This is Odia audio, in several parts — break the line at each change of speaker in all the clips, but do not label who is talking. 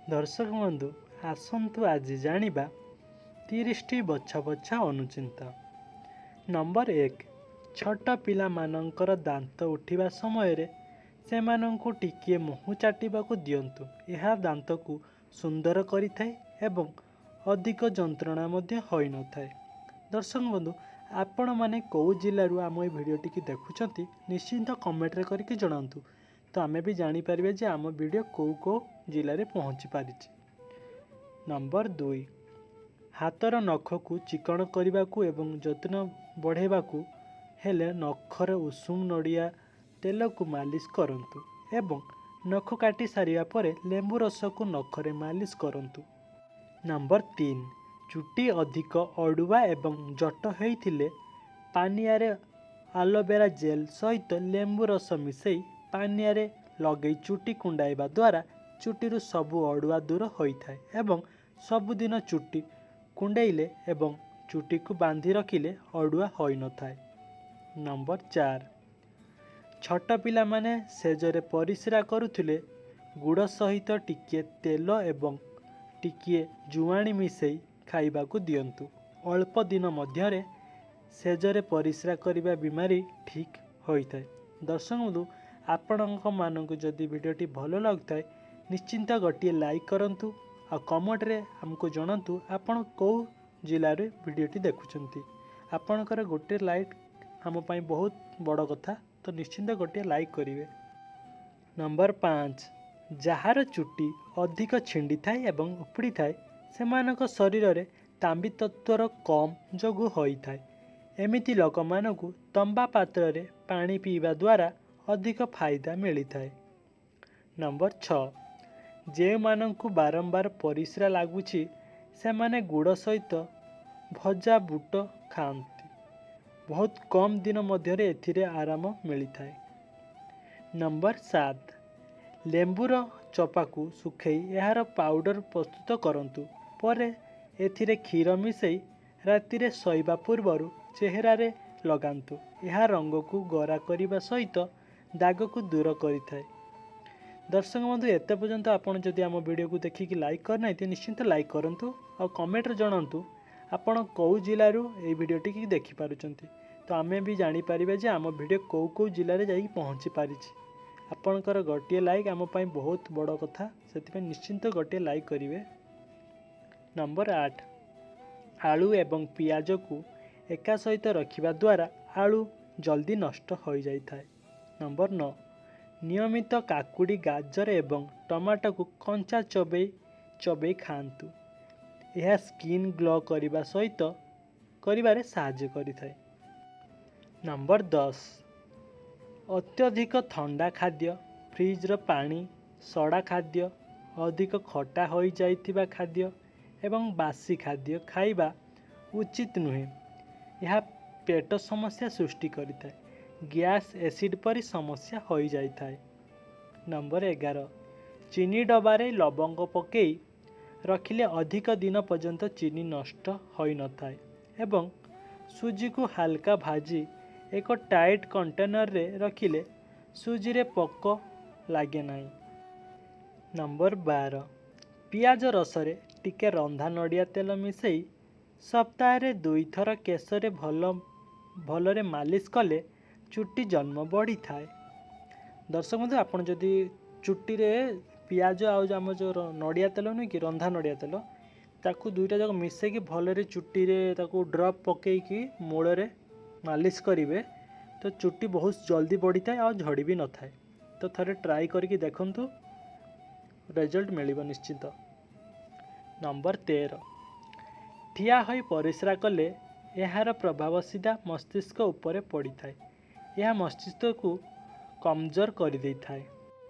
ଦର୍ଶକ ବନ୍ଧୁ, ଆସନ୍ତୁ ଆଜି ଜାଣିବା 30ଟି ବଛା ବଛା ଅନୁଚିନ୍ତା। ନମ୍ବର 1, ଛୋଟ ପିଲାମାନଙ୍କର ଦାନ୍ତ ଉଠିବା ସମୟରେ ସେମାନଙ୍କୁ ଟିକିଏ ମହୁ ଚାଟିବାକୁ ଦିଅନ୍ତୁ। ଏହା ଦାନ୍ତକୁ ସୁନ୍ଦର କରିଥାଏ ଏବଂ ଅଧିକ ଯନ୍ତ୍ରଣା ମଧ୍ୟ ହୋଇନଥାଏ। ଦର୍ଶକ ବନ୍ଧୁ, ଆପଣମାନେ କେଉଁ ଜିଲ୍ଲାରୁ ଆମ ଏ ଭିଡ଼ିଓଟିକି ଦେଖୁଛନ୍ତି, ନିଶ୍ଚିନ୍ତ କମେଣ୍ଟରେ କରିକି ଜଣାନ୍ତୁ, ତ ଆମେ ବି ଜାଣିପାରିବେ ଯେ ଆମ ଭିଡ଼ିଓ କେଉଁ କେଉଁ ଜିଲ୍ଲାରେ ପହଞ୍ଚି ପାରିଛି। ନମ୍ବର 2, ହାତର ନଖକୁ ଚିକଣ କରିବାକୁ ଏବଂ ଯତ୍ନ ବଢ଼ାଇବାକୁ ହେଲେ ନଖରେ ଉଷୁମ ନଡ଼ିଆ ତେଲକୁ ମାଲିସ କରନ୍ତୁ ଏବଂ ନଖ କାଟି ସାରିବା ପରେ ଲେମ୍ବୁ ରସକୁ ନଖରେ ମାଲିସ କରନ୍ତୁ। ନମ୍ବର 3, ଚୁଟି ଅଧିକ ଅଡ଼ୁଆ ଏବଂ ଜଟ ହୋଇଥିଲେ ପାନିଆରେ ଆଲୋଭେରା ଜେଲ୍ ସହିତ ଲେମ୍ବୁ ରସ ମିଶାଇ ପାନିଆରେ ଲଗାଇ ଚୁଟି କୁଣ୍ଡାଇବା ଦ୍ୱାରା ଚୁଟିରୁ ସବୁ ଅଡ଼ୁଆ ଦୂର ହୋଇଥାଏ ଏବଂ ସବୁଦିନ ଚୁଟି କୁଣ୍ଡେଇଲେ ଏବଂ ଚୁଟିକୁ ବାନ୍ଧି ରଖିଲେ ଅଡ଼ୁଆ ହୋଇନଥାଏ। ନମ୍ବର 4, ଛୋଟ ପିଲାମାନେ ଶେଯରେ ପରିସ୍ରା କରୁଥିଲେ ଗୁଡ଼ ସହିତ ଟିକିଏ ତେଲ ଏବଂ ଟିକିଏ ଜୁଆଣି ମିଶାଇ ଖାଇବାକୁ ଦିଅନ୍ତୁ। ଅଳ୍ପ ଦିନ ମଧ୍ୟରେ ଶେଯରେ ପରିସ୍ରା କରିବା ବିମାରୀ ଠିକ୍ ହୋଇଥାଏ। ଦର୍ଶକ ବନ୍ଧୁ, ଆପଣଙ୍କ ମାନଙ୍କୁ ଯଦି ଭିଡ଼ିଓଟି ଭଲ ଲାଗୁଥାଏ, ନିଶ୍ଚିନ୍ତ ଗୋଟିଏ ଲାଇକ୍ କରନ୍ତୁ ଆଉ କମେଣ୍ଟରେ ଆମକୁ ଜଣାନ୍ତୁ ଆପଣ କେଉଁ ଜିଲ୍ଲାରେ ଭିଡ଼ିଓଟି ଦେଖୁଛନ୍ତି। ଆପଣଙ୍କର ଗୋଟିଏ ଲାଇକ୍ ଆମ ପାଇଁ ବହୁତ ବଡ଼ କଥା, ତ ନିଶ୍ଚିନ୍ତ ଗୋଟିଏ ଲାଇକ୍ କରିବେ। ନମ୍ବର 5, ଯାହାର ଚୁଟି ଅଧିକ ଛିଣ୍ଡିଥାଏ ଏବଂ ଉପୁଡ଼ିଥାଏ, ସେମାନଙ୍କ ଶରୀରରେ ତାମ୍ବି ତତ୍ତ୍ୱର କମ୍ ଯୋଗୁଁ ହୋଇଥାଏ। ଏମିତି ଲୋକମାନଙ୍କୁ ତମ୍ବା ପାତ୍ରରେ ପାଣି ପିଇବା ଦ୍ୱାରା ଅଧିକ ଫାଇଦା ମିଳିଥାଏ। ନମ୍ବର 6, ଯେଉଁମାନଙ୍କୁ ବାରମ୍ବାର ପରିସ୍ରା ଲାଗୁଛି, ସେମାନେ ଗୁଡ଼ ସହିତ ଭଜା ବୁଟ ଖାଆନ୍ତି। ବହୁତ କମ୍ ଦିନ ମଧ୍ୟରେ ଏଥିରେ ଆରାମ ମିଳିଥାଏ। ନମ୍ବର 7, ଲେମ୍ବୁର ଚୋପାକୁ ଶୁଖାଇ ଏହାର ପାଉଡ଼ର ପ୍ରସ୍ତୁତ କରନ୍ତୁ। ପରେ ଏଥିରେ କ୍ଷୀର ମିଶାଇ ରାତିରେ ଶୋଇବା ପୂର୍ବରୁ ଚେହେରାରେ ଲଗାନ୍ତୁ। ଏହା ରଙ୍ଗକୁ ଗୋରା କରିବା ସହିତ ଦାଗକୁ ଦୂର କରିଥାଏ। ଦର୍ଶକ ବନ୍ଧୁ, ଏତେ ପର୍ଯ୍ୟନ୍ତ ଆପଣ ଯଦି ଆମ ଭିଡ଼ିଓକୁ ଦେଖିକି ଲାଇକ୍ କରିନାହାନ୍ତି, ନିଶ୍ଚିନ୍ତ ଲାଇକ୍ କରନ୍ତୁ ଆଉ କମେଣ୍ଟରେ ଜଣାନ୍ତୁ ଆପଣ କେଉଁ ଜିଲ୍ଲାରୁ ଏଇ ଭିଡ଼ିଓଟିକି ଦେଖିପାରୁଛନ୍ତି, ତ ଆମେ ବି ଜାଣିପାରିବେ ଯେ ଆମ ଭିଡ଼ିଓ କେଉଁ କେଉଁ ଜିଲ୍ଲାରେ ଯାଇକି ପହଞ୍ଚି ପାରିଛି। ଆପଣଙ୍କର ଗୋଟିଏ ଲାଇକ୍ ଆମ ପାଇଁ ବହୁତ ବଡ଼ କଥା, ସେଥିପାଇଁ ନିଶ୍ଚିନ୍ତ ଗୋଟିଏ ଲାଇକ୍ କରିବେ। ନମ୍ବର 8, ଆଳୁ ଏବଂ ପିଆଜକୁ ଏକା ସହିତ ରଖିବା ଦ୍ୱାରା ଆଳୁ ଜଲ୍ଦି ନଷ୍ଟ ହୋଇଯାଇଥାଏ। ନମ୍ବର 9, ନିୟମିତ କାକୁଡ଼ି, ଗାଜର ଏବଂ ଟମାଟୋକୁ କଞ୍ଚା ଚୋବେଇ ଚୋବେଇ ଖାଆନ୍ତୁ। ଏହା ସ୍କିନ୍ ଗ୍ଲୋ କରିବା ସହିତ କରିବାରେ ସାହାଯ୍ୟ କରିଥାଏ। ନମ୍ବର 10, ଅତ୍ୟଧିକ ଥଣ୍ଡା ଖାଦ୍ୟ, ଫ୍ରିଜ୍ର ପାଣି, ସଡ଼ା ଖାଦ୍ୟ, ଅଧିକ ଖଟା ହୋଇଯାଇଥିବା ଖାଦ୍ୟ ଏବଂ ବାସି ଖାଦ୍ୟ ଖାଇବା ଉଚିତ ନୁହେଁ। ଏହା ପେଟ ସମସ୍ୟା ସୃଷ୍ଟି କରିଥାଏ, ଗ୍ୟାସ୍, ଏସିଡ୍ ପରି ସମସ୍ୟା ହୋଇଯାଇଥାଏ। ନମ୍ବର 11, ଚିନି ଡବାରେ ଲବଙ୍ଗ ପକାଇ ରଖିଲେ ଅଧିକ ଦିନ ପର୍ଯ୍ୟନ୍ତ ଚିନି ନଷ୍ଟ ହୋଇନଥାଏ ଏବଂ ସୁଜିକୁ ହାଲକା ଭାଜି ଏକ ଟାଇଟ୍ କଣ୍ଟେନରରେ ରଖିଲେ ସୁଜିରେ ପୋକ ଲାଗେ ନାହିଁ। ନମ୍ବର 12, ପିଆଜ ରସରେ ଟିକେ ରନ୍ଧା ନଡ଼ିଆ ତେଲ ମିଶାଇ ସପ୍ତାହରେ 2ଥର କେଶରେ ଭଲ ଭଲରେ ମାଲିସ କଲେ ଚୁଟି ଜନ୍ମ ବଢ଼ିଥାଏ। ଦର୍ଶକ ବନ୍ଧୁ, ଆପଣ ଯଦି ଚୁଟିରେ ପିଆଜ ଆଉ ଆମ ଯେଉଁ ନଡ଼ିଆ ତେଲ ନୁହେଁ କି, ରନ୍ଧା ନଡ଼ିଆ ତେଲ, ତାକୁ ଦୁଇଟା ଯାକ ମିଶାଇକି ଭଲରେ ଚୁଟିରେ ତାକୁ ଡ୍ରପ୍ ପକାଇକି ମୂଳରେ ମାଲିସ କରିବେ, ତ ଚୁଟି ବହୁତ ଜଲ୍ଦି ବଢ଼ିଥାଏ ଆଉ ଝଡ଼ି ବି ନଥାଏ। ତ ଥରେ ଟ୍ରାଏ କରିକି ଦେଖନ୍ତୁ, ରେଜଲ୍ଟ ମିଳିବ ନିଶ୍ଚିତ। ନମ୍ବର 13, ଠିଆ ହୋଇ ପରିସ୍ରା କଲେ ଏହାର ପ୍ରଭାବ ସିଧା ମସ୍ତିଷ୍କ ଉପରେ ପଡ଼ିଥାଏ। ଏହା ମସ୍ତିଷ୍କକୁ କମଜୋର କରିଦେଇଥାଏ।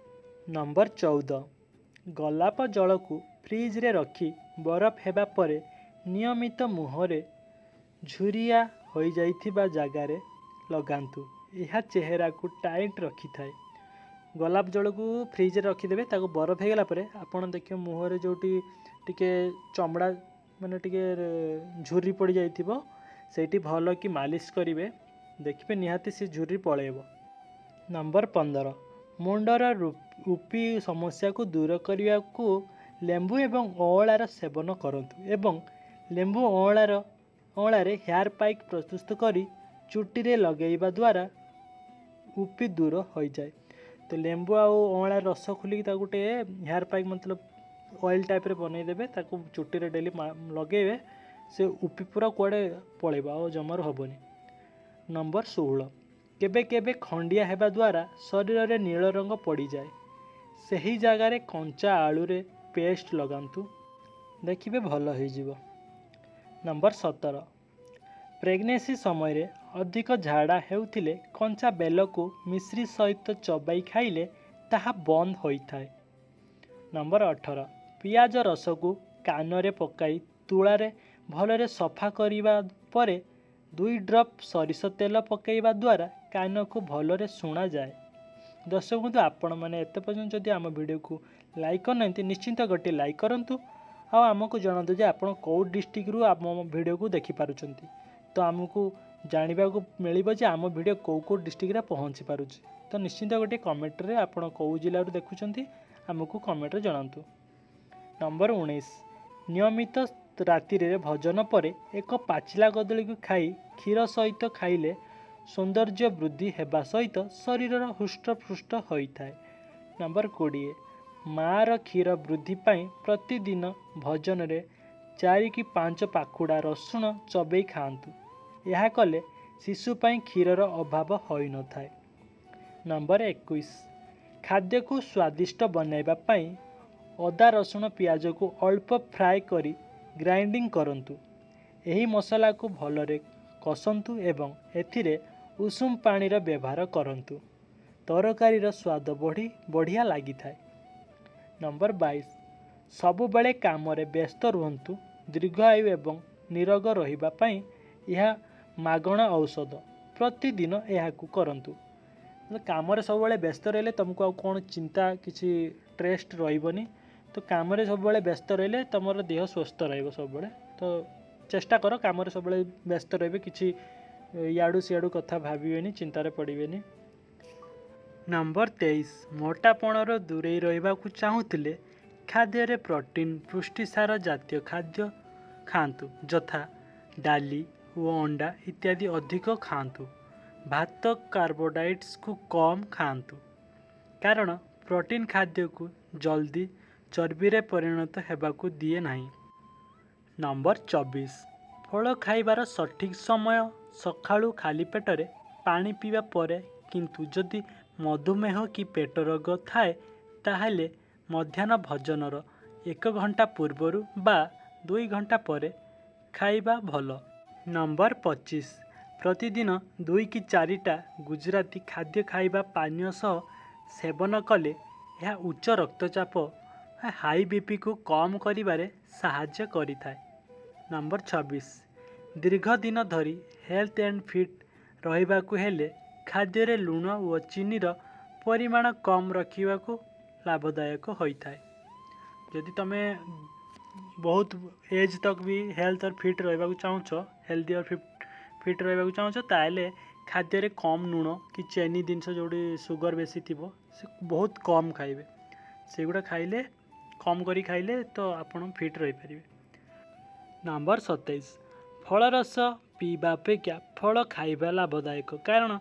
ନମ୍ବର 14, ଗୋଲାପ ଜଳକୁ ଫ୍ରିଜ୍ରେ ରଖି ବରଫ ହେବା ପରେ ନିୟମିତ ମୁହଁରେ ଝୁରିଆ ହୋଇଯାଇଥିବା ଜାଗାରେ ଲଗାନ୍ତୁ। ଏହା ଚେହେରାକୁ ଟାଇଟ୍ ରଖିଥାଏ। ଗୋଲାପ ଜଳକୁ ଫ୍ରିଜ୍ରେ ରଖିଦେବେ, ତାକୁ ବରଫ ହେଇଗଲା ପରେ ଆପଣ ଦେଖିବେ ମୁହଁରେ ଯେଉଁଠି ଟିକେ ଚମଡ଼ା ମାନେ ଟିକେ ଝୁରି ପଡ଼ିଯାଇଥିବ, ସେଇଠି ଭଲ କି ମାଲିସ କରିବେ, ଦେଖିବେ ନିହାତି ସେ ଝୁରି ପଳେଇବ। ନମ୍ବର 15, ମୁଣ୍ଡର ରୁପି ସମସ୍ୟାକୁ ଦୂର କରିବାକୁ ଲେମ୍ବୁ ଏବଂ ଅଁଳାର ସେବନ କରନ୍ତୁ ଏବଂ ଲେମ୍ବୁ ଅଁଳାରେ ହେୟାର ପ୍ୟାକ୍ ପ୍ରସ୍ତୁତ କରି ଚୁଟିରେ ଲଗାଇବା ଦ୍ୱାରା ରୁପି ଦୂର ହୋଇଯାଏ। ତ ଲେମ୍ବୁ ଆଉ ଅଁଳା ରସ ଖୋଲିକି ତାକୁ ଗୋଟେ ହେୟାର ପ୍ୟାକ୍, ମତଲବ ଅଏଲ୍ ଟାଇପ୍ରେ ବନେଇଦେବେ, ତାକୁ ଚୁଟିରେ ଡେଲି ଲଗେଇବେ, ସେ ରୁପି ପୁରା କୁଆଡ଼େ ପଳେଇବ, ଆଉ ଜମାରୁ ହେବନି। ନମ୍ବର 16, କେବେ କେବେ ଖଣ୍ଡିଆ ହେବା ଦ୍ୱାରା ଶରୀରରେ ନୀଳ ରଙ୍ଗ ପଡ଼ିଯାଏ। ସେହି ଜାଗାରେ କଞ୍ଚା ଆଳୁରେ ପେଷ୍ଟ ଲଗାନ୍ତୁ, ଦେଖିବେ ଭଲ ହେଇଯିବ। ନମ୍ବର 17, ପ୍ରେଗନେନ୍ସି ସମୟରେ ଅଧିକ ଝାଡ଼ା ହେଉଥିଲେ କଞ୍ଚା ବେଲକୁ ମିଶ୍ରି ସହିତ ଚବାଇ ଖାଇଲେ ତାହା ବନ୍ଦ ହୋଇଥାଏ। ନମ୍ବର 18, ପିଆଜ ରସକୁ କାନରେ ପକାଇ ତୁଳାରେ ଭଲରେ ସଫା କରିବା ପରେ 2 ଡ୍ରପ୍ ସୋରିଷ ତେଲ ପକାଇବା ଦ୍ୱାରା କାନକୁ ଭଲରେ ଶୁଣାଯାଏ। ଦର୍ଶକ ବନ୍ଧୁ, ଆପଣମାନେ ଏତେ ପର୍ଯ୍ୟନ୍ତ ଯଦି ଆମ ଭିଡ଼ିଓକୁ ଲାଇକ୍ କରିନାହାନ୍ତି, ନିଶ୍ଚିନ୍ତ ଗୋଟିଏ ଲାଇକ୍ କରନ୍ତୁ ଆଉ ଆମକୁ ଜଣାନ୍ତୁ ଯେ ଆପଣ କେଉଁ ଡିଷ୍ଟ୍ରିକ୍ଟରୁ ଆମ ଭିଡ଼ିଓକୁ ଦେଖିପାରୁଛନ୍ତି। ତ ଆମକୁ ଜାଣିବାକୁ ମିଳିବ ଯେ ଆମ ଭିଡ଼ିଓ କେଉଁ କେଉଁ ଡିଷ୍ଟ୍ରିକ୍ଟରେ ପହଞ୍ଚି ପାରୁଛି। ତ ନିଶ୍ଚିନ୍ତ ଗୋଟିଏ କମେଣ୍ଟରେ ଆପଣ କେଉଁ ଜିଲ୍ଲାରୁ ଦେଖୁଛନ୍ତି, ଆମକୁ କମେଣ୍ଟରେ ଜଣାନ୍ତୁ। ନମ୍ବର 19, ନିୟମିତ ରାତିରେ ଭୋଜନ ପରେ ଏକ ପାଚିଲା କଦଳୀକୁ ଖାଇ କ୍ଷୀର ସହିତ ଖାଇଲେ ସୌନ୍ଦର୍ଯ୍ୟ ବୃଦ୍ଧି ହେବା ସହିତ ଶରୀରର ହୃଷ୍ଟପୃଷ୍ଟ ହୋଇଥାଏ। ନମ୍ବର 20, ମାଆର କ୍ଷୀର ବୃଦ୍ଧି ପାଇଁ ପ୍ରତିଦିନ ଭୋଜନରେ 4 କି 5 ପାଖୁଡ଼ା ରସୁଣ ଚବେଇ ଖାଆନ୍ତୁ। ଏହା କଲେ ଶିଶୁ ପାଇଁ କ୍ଷୀରର ଅଭାବ ହୋଇନଥାଏ। ନମ୍ବର 21, ଖାଦ୍ୟକୁ ସ୍ୱାଦିଷ୍ଟ ବନାଇବା ପାଇଁ ଅଦା, ରସୁଣ, ପିଆଜକୁ ଅଳ୍ପ ଫ୍ରାଏ କରି ଗ୍ରାଇଣ୍ଡିଂ କରନ୍ତୁ। ଏହି ମସଲାକୁ ଭଲରେ କଷନ୍ତୁ ଏବଂ ଏଥିରେ ଉଷୁମ ପାଣିର ବ୍ୟବହାର କରନ୍ତୁ। ତରକାରୀର ସ୍ୱାଦ ବଢ଼ି ବଢ଼ିଆ ଲାଗିଥାଏ। ନମ୍ବର 22, ସବୁବେଳେ କାମରେ ବ୍ୟସ୍ତ ରୁହନ୍ତୁ। ଦୀର୍ଘାୟୁ ଏବଂ ନିରୋଗ ରହିବା ପାଇଁ ଏହା ମାଗଣା ଔଷଧ। ପ୍ରତିଦିନ ଏହାକୁ କରନ୍ତୁ। କାମରେ ସବୁବେଳେ ବ୍ୟସ୍ତ ରହିଲେ ତୁମକୁ ଆଉ କ'ଣ ଚିନ୍ତା, କିଛି ଷ୍ଟ୍ରେସ୍ ରହିବନି। ତ କାମରେ ସବୁବେଳେ ବ୍ୟସ୍ତ ରହିଲେ ତୁମର ଦେହ ସୁସ୍ଥ ରହିବ ସବୁବେଳେ। ତ ଚେଷ୍ଟା କର କାମରେ ସବୁବେଳେ ବ୍ୟସ୍ତ ରହିବେ, କିଛି ଇଆଡ଼ୁ ସିଆଡ଼ୁ କଥା ଭାବିବେନି, ଚିନ୍ତାରେ ପଡ଼ିବେନି। ନମ୍ବର 23, ମୋଟାପଣରୁ ଦୂରେଇ ରହିବାକୁ ଚାହୁଁଥିଲେ ଖାଦ୍ୟରେ ପ୍ରୋଟିନ୍, ପୁଷ୍ଟିସାର ଜାତୀୟ ଖାଦ୍ୟ ଖାଆନ୍ତୁ, ଯଥା ଡାଲି ଓ ଅଣ୍ଡା ଇତ୍ୟାଦି ଅଧିକ ଖାଆନ୍ତୁ। ଭାତ, କାର୍ବୋହାଇଡ୍ରେଟ୍ସକୁ କମ୍ ଖାଆନ୍ତୁ, କାରଣ ପ୍ରୋଟିନ୍ ଖାଦ୍ୟକୁ ଜଲ୍ଦି ଚର୍ବିରେ ପରିଣତ ହେବାକୁ ଦିଏ ନାହିଁ। ନମ୍ବର 24, ଫଳ ଖାଇବାର ସଠିକ୍ ସମୟ ସକାଳୁ ଖାଲି ପେଟରେ ପାଣି ପିଇବା ପରେ, କିନ୍ତୁ ଯଦି ମଧୁମେହ କି ପେଟ ରୋଗ ଥାଏ ତାହେଲେ ମଧ୍ୟାହ୍ନ ଭୋଜନର 1 ଘଣ୍ଟା ପୂର୍ବରୁ ବା 2 ଘଣ୍ଟା ପରେ ଖାଇବା ଭଲ। ନମ୍ବର 25, ପ୍ରତିଦିନ 2 କି 4ଟା ଗୁଜୁରାତି ଖାଦ୍ୟ ଖାଇବା ପାନୀୟ ସହ ସେବନ କଲେ ଏହା ଉଚ୍ଚ ରକ୍ତଚାପ, ହାଇ ବିପିକୁ କମ୍ କରିବାରେ ସାହାଯ୍ୟ କରିଥାଏ। ନମ୍ବର 26, ଦୀର୍ଘ ଦିନ ଧରି ହେଲ୍ଥ ଆଣ୍ଡ ଫିଟ୍ ରହିବାକୁ ହେଲେ ଖାଦ୍ୟରେ ଲୁଣ ଓ ଚିନିର ପରିମାଣ କମ୍ ରଖିବାକୁ ଲାଭଦାୟକ ହୋଇଥାଏ। ଯଦି ତୁମେ ବହୁତ ଏଜ୍ ତକ୍ ବି ହେଲ୍ଥ ଅର୍ ଫିଟ୍ ରହିବାକୁ ଚାହୁଁଛ, ହେଲ୍ଦି ଅର୍ ଫିଟ୍ ରହିବାକୁ ଚାହୁଁଛ, ତାହେଲେ ଖାଦ୍ୟରେ କମ୍ ଲୁଣ କି ଚିନି ଜିନିଷ, ଯେଉଁଠି ସୁଗର ବେଶୀ ଥିବ, ସେ ବହୁତ କମ୍ ଖାଇବେ। ସେଗୁଡ଼ା ଖାଇଲେ, କମ୍ କରି ଖାଇଲେ ତ ଆପଣ ଫିଟ୍ ରହିପାରିବେ। ନମ୍ବର 27, ଫଳରସ ପିଇବା ଅପେକ୍ଷା ଫଳ ଖାଇବା ଲାଭଦାୟକ, କାରଣ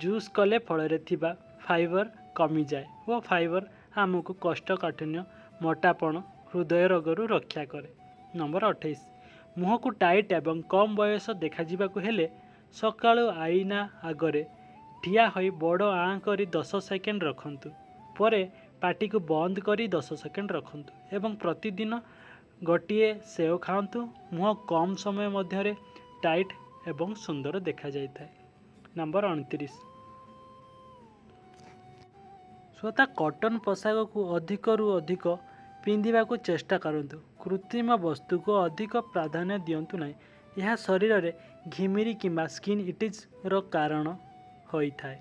ଜୁସ୍ କଲେ ଫଳରେ ଥିବା ଫାଇବର କମିଯାଏ ଓ ଫାଇବର ଆମକୁ କୋଷ୍ଠକାଠିନ୍ୟ, ମୋଟାପଣ, ହୃଦୟ ରୋଗରୁ ରକ୍ଷା କରେ। ନମ୍ବର 28, ମୁହଁକୁ ଟାଇଟ୍ ଏବଂ କମ୍ ବୟସ ଦେଖାଯିବାକୁ ହେଲେ ସକାଳୁ ଆଇନା ଆଗରେ ଠିଆ ହୋଇ ବଡ଼ ଆଁ କରି 10 ସେକେଣ୍ଡ ରଖନ୍ତୁ, ପରେ ପାଟିକୁ ବନ୍ଦ କରି 10 ସେକେଣ୍ଡ ରଖନ୍ତୁ ଏବଂ ପ୍ରତିଦିନ ଗୋଟିଏ ସେଓ ଖାଆନ୍ତୁ। ମୁହଁ କମ୍ ସମୟ ମଧ୍ୟରେ ଟାଇଟ୍ ଏବଂ ସୁନ୍ଦର ଦେଖାଯାଇଥାଏ। ନମ୍ବର 29, ଶ୍ରୋତା, କଟନ୍ ପୋଷାକକୁ ଅଧିକରୁ ଅଧିକ ପିନ୍ଧିବାକୁ ଚେଷ୍ଟା କରନ୍ତୁ। କୃତ୍ରିମ ବସ୍ତୁକୁ ଅଧିକ ପ୍ରାଧାନ୍ୟ ଦିଅନ୍ତୁ ନାହିଁ। ଏହା ଶରୀରରେ ଘିମିରି କିମ୍ବା ସ୍କିନ୍ ଇଟିଜ୍ର କାରଣ ହୋଇଥାଏ,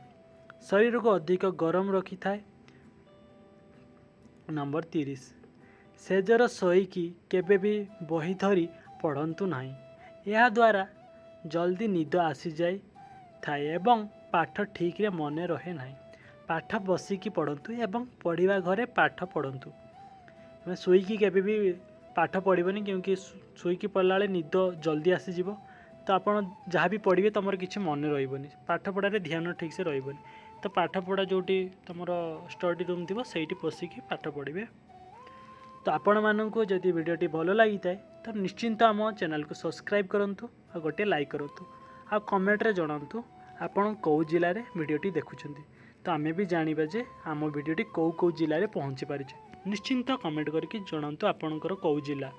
ଶରୀରକୁ ଅଧିକ ଗରମ ରଖିଥାଏ। ନମ୍ବର 30, ଶେଯରେ ଶୋଇକି କେବେ ବି ବହି ଧରି ପଢ଼ନ୍ତୁ ନାହିଁ। ଏହାଦ୍ୱାରା ଜଲ୍ଦି ନିଦ ଆସିଯାଇଥାଏ ଏବଂ ପାଠ ଠିକ୍ରେ ମନେ ରହେ ନାହିଁ। ପାଠ ବସିକି ପଢ଼ନ୍ତୁ ଏବଂ ପଢ଼ିବା ଘରେ ପାଠ ପଢ଼ନ୍ତୁ। ତୁମେ ଶୋଇକି କେବେ ବି ପାଠ ପଢ଼ିବନି, କ୍ୟୁଁକି ଶୋଇକି ପଢ଼ିଲା ବେଳେ ନିଦ ଜଲ୍ଦି ଆସିଯିବ। ତ ଆପଣ ଯାହା ବି ପଢ଼ିବେ ତୁମର କିଛି ମନେ ରହିବନି, ପାଠପଢ଼ାରେ ଧ୍ୟାନ ଠିକ୍ସେ ରହିବନି। ତ ପାଠପଢ଼ା ଯେଉଁଠି ତୁମର ଷ୍ଟଡ଼ି ରୁମ୍ ଥିବ, ସେଇଠି ପଶିକି ପାଠ ପଢ଼ିବେ। ତ ଆପଣମାନଙ୍କୁ ଯଦି ଭିଡ଼ିଓଟି ଭଲ ଲାଗିଥାଏ, ତ ନିଶ୍ଚିନ୍ତ ଆମ ଚ୍ୟାନେଲକୁ ସବସ୍କ୍ରାଇବ୍ କରନ୍ତୁ ଆଉ ଗୋଟିଏ ଲାଇକ୍ କରନ୍ତୁ, ଆଉ କମେଣ୍ଟରେ ଜଣାନ୍ତୁ ଆପଣ କେଉଁ ଜିଲ୍ଲାରେ ଭିଡ଼ିଓଟି ଦେଖୁଛନ୍ତି। ତ ଆମେ ବି ଜାଣିବା ଯେ ଆମ ଭିଡ଼ିଓଟି କେଉଁ କେଉଁ ଜିଲ୍ଲାରେ ପହଞ୍ଚି ପାରିଛି। ନିଶ୍ଚିନ୍ତ କମେଣ୍ଟ କରିକି ଜଣାନ୍ତୁ ଆପଣଙ୍କର କେଉଁ ଜିଲ୍ଲା।